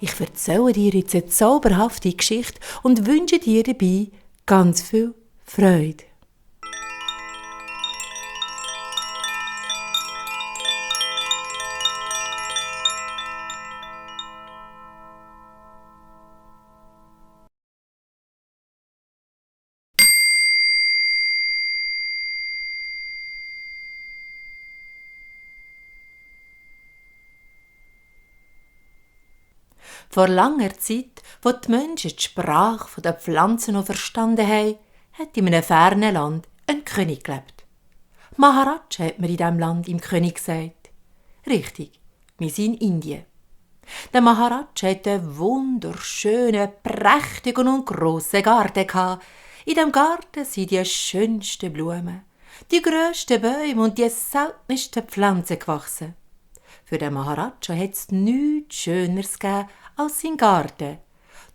Ich erzähle dir jetzt eine zauberhafte Geschichte und wünsche dir dabei ganz viel Freude. Vor langer Zeit, wo die Menschen die Sprache der Pflanzen noch verstanden haben, hat in einem fernen Land ein König gelebt. Maharaja hat man in diesem Land im König gesagt. Richtig, wir sind in Indien. Der Maharaja hatte einen wunderschönen, prächtigen und grossen Garten gehabt. In dem Garten sind die schönsten Blumen, die grössten Bäume und die seltensten Pflanzen gewachsen. Für den Maharaja hat es nichts Schöneres gegeben als sein Garten.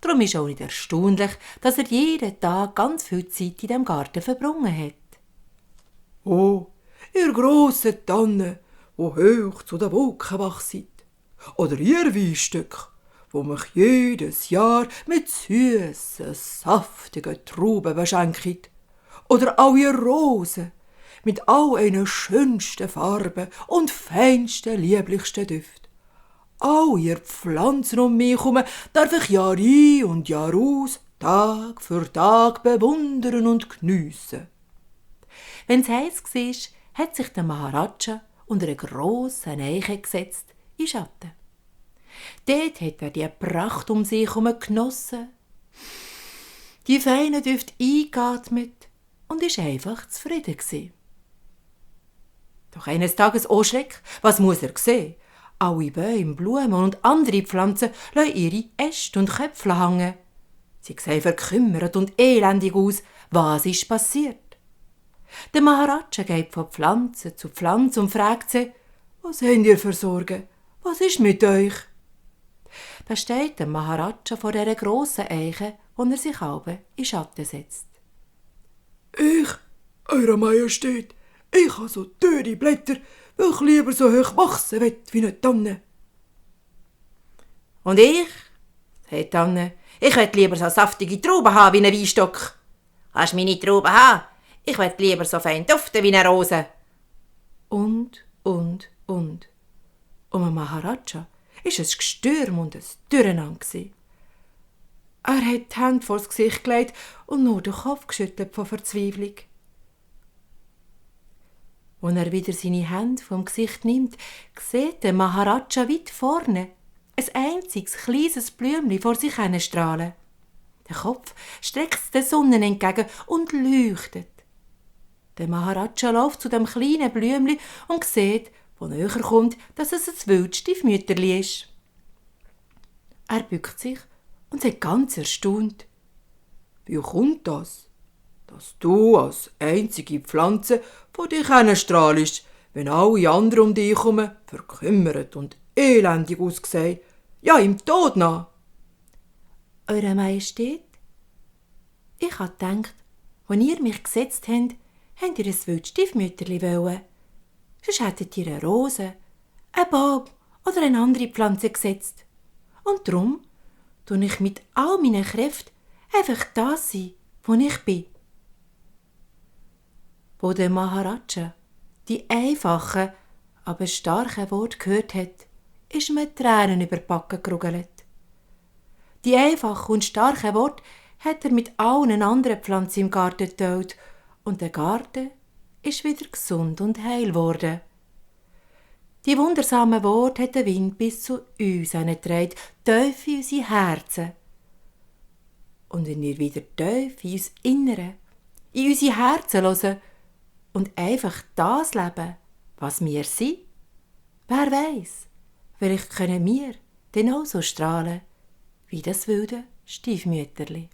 Darum ist auch nicht erstaunlich, dass er jeden Tag ganz viel Zeit in dem Garten verbrungen hat. Oh, ihr grossen Tannen, wo hoch zu den Wolken wachset. Oder ihr Weinstück, wo mich jedes Jahr mit süßen, saftigen Trauben beschenkt. Oder all ihr Rosen, mit all ihren schönsten Farben und feinsten, lieblichsten Düften. All ihr Pflanzen um mich herum darf ich Jahr ein und Jahr aus, Tag für Tag bewundern und geniessen. Wenn's heiß war, hat sich der Maharaja unter eine grosse Eiche gesetzt, in Schatten. Dort hat er die Pracht um sich herum genossen, die feinen Düfte eingeatmet und ist einfach zufrieden gewesen. Doch eines Tages, oh Schreck, was muss er sehen? Alle Bäume, Blumen und andere Pflanzen lassen ihre Äste und Köpfe hängen. Sie sehen verkümmert und elendig aus. Was ist passiert? Der Maharaja geht von Pflanze zu Pflanze und fragt sie, was habt ihr für Sorgen? Was ist mit euch? Da steht der Maharaja vor dieser grossen Eiche, wo er sich halb in Schatten setzt. Ich, Eure Majestät, ich habe so dürre Blätter, weil ich lieber so hoch wachsen will wie eine Tanne. Und ich, sagt die Tanne, ich will lieber so saftige Trauben haben wie ein Weinstock. Kannst du meine Trauben haben? Ich will lieber so fein duften wie eine Rose. Und. Um den Maharaja ist es Gestürm und ein Durcheinander. Er hat die Hände vor das Gesicht gelegt und nur den Kopf geschüttelt von Verzweiflung. Als er wieder seine Hände vom Gesicht nimmt, sieht der Maharaja weit vorne ein einziges kleines Blümchen vor sich strahlen. Der Kopf streckt der Sonne entgegen und leuchtet. Der Maharaja läuft zu dem kleinen Blümchen und sieht, wo näher kommt, dass es ein Wildstiefmütterli ist. Er bückt sich und sagt ganz erstaunt: Wie kommt das, dass du als einzige Pflanze von dich strahlst, wenn alle anderen um dich herum verkümmert und elendig aussehen, ja im Tod nach? Eure Majestät, ich habe gedacht, als ihr mich gesetzt habt ihr ein Wildstiefmütterli wollen. Sonst hättet ihr eine Rose, einen Baum oder eine andere Pflanze gesetzt. Und darum tue ich mit all meinen Kräften einfach das sein, wo ich bin. Wo der Maharaja die einfachen, aber starken Worte gehört hat, ist mir Tränen über die Backen gerugelt. Die einfachen und starken Worte hat er mit allen anderen Pflanzen im Garten geteilt und der Garten ist wieder gesund und heil geworden. Die wundersamen Worte hat der Wind bis zu uns hineingetragen, tief in unsere Herzen. Und wenn wir wieder tief in uns Innere, in unsere Herzen hören und einfach das leben, was wir sind, wer weiss, vielleicht können wir dann auch so strahlen wie das wilde Stiefmütterli.